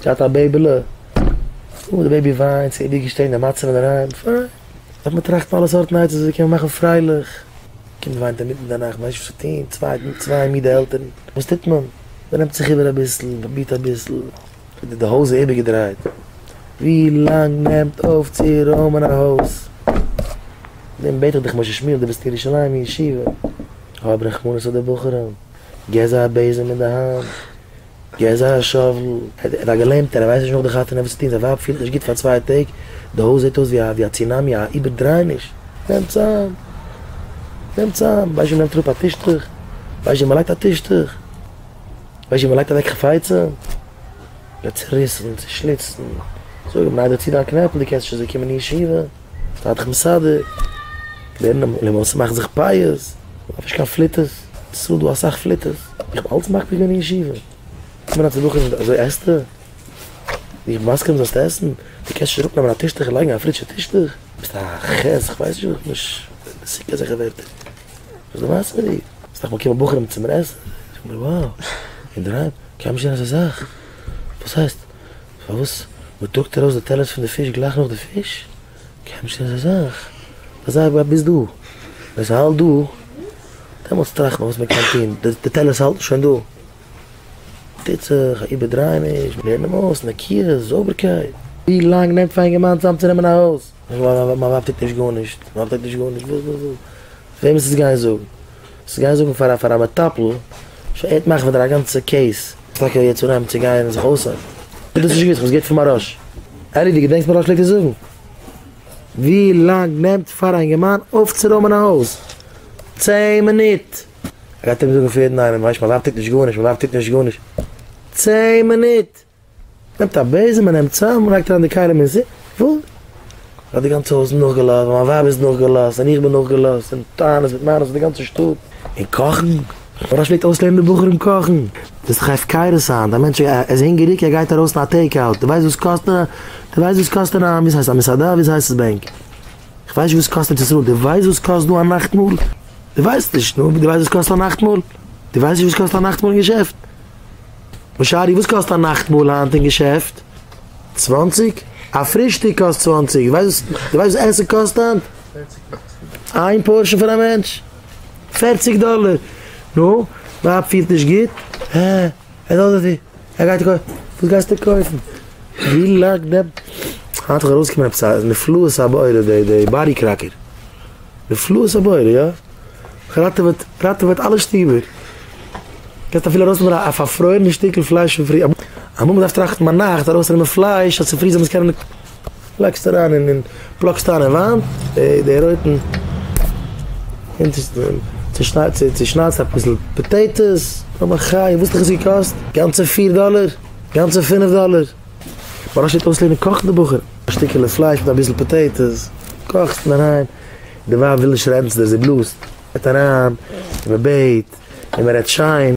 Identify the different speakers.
Speaker 1: געהאט א בעיבעלע, אוי די baby וויינט, ס'איז איבערגעשטעלט די מצב אינדערהיים, פיין, דארף מען טראכטן אלע סארטן עצות ווי קען מען מאכן פרייליך, קינד וויינט אינמיטן די נאכט, מ'ווייסט נישט וואס צו טון, צוויי מידע עלטערן, וואס טוט מען? מ'נעמט זיך איבער אביסל, מ'פרובירט אביסל, די הויז איז איבערגעדרייט, ווי לאנג נעמט אויף צו רוימען א הויז? דעם בעט איך דיך משה שמואל, דו ביסט אין ירושלים אין ישיבה, האב רחמנות אויף די בחורים, געב זיי א בעזעם אין די האנט, געב זיי א shovel, ער איז א געלערנטער, ער ווייסט נישט נאך די חתונה וואס צו טון, זיין ווייב פילט נישט גוט פאר צוויי טעג, די הויז זעט אויס ווי א צונאמי, א איבערדרייעניש, נעם צאם, נעם צאם, ווייסט ווי מ'נעמט אראפ א טישטוך? ווייסט ווי מ'לייגט א טישטוך? ווייסט ווי מ'לייגט אוועק חפצים? ווערט צעריסן, צעשליצן, זאג אים, ניי דיר צו דיין קנעפל, דו קענסט נישט אזוי קומען אין ישיבה, זיי דיך מסדר, לערן אים אויס מאכן זיך פיאות, מ'דארף נישט קיין פליטות, ס'איז דא אסאך פליטות, איך האב אלץ מקפיד געווען אין ישיבה, קומען א צו בחורים אזוי עסטו? איך בין מסכים זאלסט עסן, דו קענסט נישט אראפנעמען א טישטוך און לייגן א פרישע טישטוך? ביסט א חס, איך ווייס נישט וואס, נישט משיג אזעלכע ווערטער, וואס איז די מעשה מיט דיר? ס'דאך אמאל קומען בחורים צו מיר עסן, זאגן מיר wow, אינדערהיים קען מען נישט זען אזא זאך, וואס הייסט? פארוואס מ'טראגט ארויס די טעלערס פון די פיש גלייך נאך די פיש? קען נישט זען אזא זאך, אזא ווען ביז דא, ווען ס'האלט דא, דעמאלטס טראכט מען וואס מ'קען טון, די טעלערס האלטן שוין דא, טוט זיך א איבערדרייעניש, מ'לערנט אים אויס נקיות, זויבערקייט. ווי לאנג נעמט פאר א אינגערמאן צוזאמצונעמען א הויז? מיין ווייב טוט נישט גארנישט, מיין ווייב טוט נישט גארנישט, וואס וואס וואס? וועם איז עס גיין זאגן? עס גיין זאגן פאר א פאר א מטפל, שוין ער וועט מאכן פון דיר א גאנצע case. טאקע יעצט אנהייבן צו גיין זיך אויסהיילן. דאס איז נישט גוט, כ'האב עס געהערט פון מוהרא"ש. אלי דו געדענקסט מוהרא"ש פלעגט עס זאגן? ווי לאנג נעמט פאר א אינגערמאן אויפצורוימען א הויז? צען מינוט! ער גייט ארום זאגן פאר יעדן איינעם, ווייסט מיין ווייב טוט נישט גארנישט, מיין ווייב טוט נישט גארנישט. צען מינוט! נעמט א בעזעם מען נעמט צאם מען לייגט אריין די כלים אין זיפ, וואו? האט די גאנצע הויז נאכגעלאזט, מיין ווייב איז נאכגעלאזט און איך בין נאכגעלאזט און טענות מיט מענות די גאנצע שטאט. און קאכן? מוהרא"ש פלעגט אויסלערנען די בחורים קאכן. דאס איז דאך הפקרות היינט, א מענטש איז הונגעריג ער גייט ארויס אין א take out, דו ווייסט וואס קאסט א, דו ווייסט וואס קאסט אין א, ווי ס'הייסט א מסעדה, ווי ס'הייסט עס בענק? איך ווייס נישט וואס קאסט אין ארץ ישראל, דו ווייסט וואס קאסט דא א נאכטמאל? דו ווייסט נישט, נו, דו ווייסט וואס קאסט א נאכטמאל? דו ווייסט נישט וואס קאסט א נאכטמאל אין געשעפט? משארי וואס קאסט א נאכטמאל היינט אין געשעפט? צוואנציג? א פרישטאג קאסט צוואנציג, דו ווייסט וואס עסן קאסט היינט? איין portion פאר א מענטש? פערציג דאלער! נו, ווייב פילט נישט גוט? הע, ער זאל ער גייט קויפן, וואס גייסטו קויפן? ווי לאנג נעמט? היינט איז ארויסגעקומען עפעס א נפלאות הבורא די די body cracker, נפלאות הבורא יא? ראטעוועט ראטעוועט אלע שטיבער. קענסט אפילו ארויסנעמען א פארפרוירענע שטיקל פלייש פון פרי אמאל מ'דארף טראכטן ביינאכט ארויסנעמען פלייש אז צופרי זאל מען עס קענען לייגסט אריין אין פלאגסט אריין אין וואנט די רויטן און צושניידסט אביסל potatoes א מחיה וואס האט דיך עס געקאסט? גאנצע פיר דאלער? גאנצע פינף דאלער? מוהרא"ש פלעגט אויסלערנען קאכן די בחורים א שטיקעלע פלייש מיט אביסל potatoes קאכסט אינדערהיים די ווייב וויל נישט רעדן צו דיר זי בלאזט גייט אריין און מען בעט און מען רעדט שיין.